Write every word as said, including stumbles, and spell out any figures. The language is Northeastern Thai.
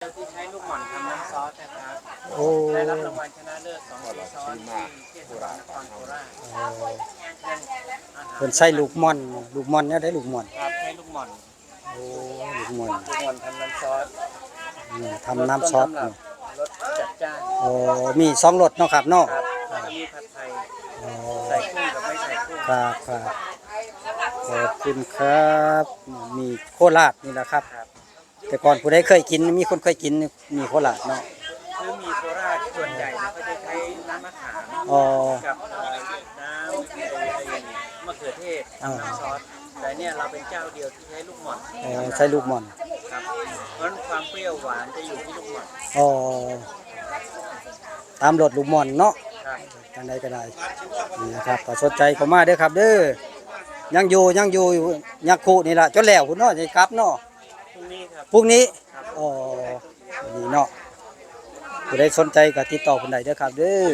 ที่ใช้ลูกหม่อนทำน้ำซอสนะครับ โอ้ ได้รับรางวัลชนะเลิศสองปีซ้อนที่เทศบาลนครโคราช โอ้ เรื่องอาหาร เพิ่นใส่ลูกหม่อน ลูกหม่อนแนวใดลูกหม่อน ครับ ใช้ลูกหม่อน โอ้ ลูกหม่อน ลูกหม่อนทำน้ำซอส อืม ทำน้ำซอส รสต้นตำรับ รสจัดจ้าน โอ้ มีสองรสเนาะครับเนาะ ครับ ครับ มีผัดไทย อ๋อ ใส่กุ้งกับไม่ใส่กุ้ง ครับ ครับ ขอบคุณครับ มีโคราชนี่แหละครับ ครับ แต่ก่อนผู้ใดเคยกิน มีคนเคยกิน มีโคราชเนาะ คือหมี่โคราชส่วนใหญ่เนี่ยเขาจะใช้น้ำมะขาม อ๋อ กับ เอ่อ น้ำ ไอ้ ไอ้ มะเขือเทศ อ่า ทำน้ำซอส แต่เนี่ยเราเป็นเจ้าเดียวที่ใช้ลูกหม่อน อ๋อ ใช้ลูกหม่อน ครับ เพราะฉะนั้นความเปรี้ยวหวานจะอยู่ที่ลูกหม่อน อ๋อ ตามรสลูกหม่อนเนาะ ครับ จังใดก็ได้ นี่นะครับ ถ้าสนใจก็มาเด้อครับเด้อ ยังอยู่ ยังอยู่ ยังคุนี่ล่ะ จนแล้วพุ้นเนาะ สิกลับเนาะ พรุ่งนี้ครับ พรุ่งนี้ ครับ อ๋อ นี่เนาะ ผู้ใดสนใจก็ติดต่อเพิ่นได้เด้อครับเด้อ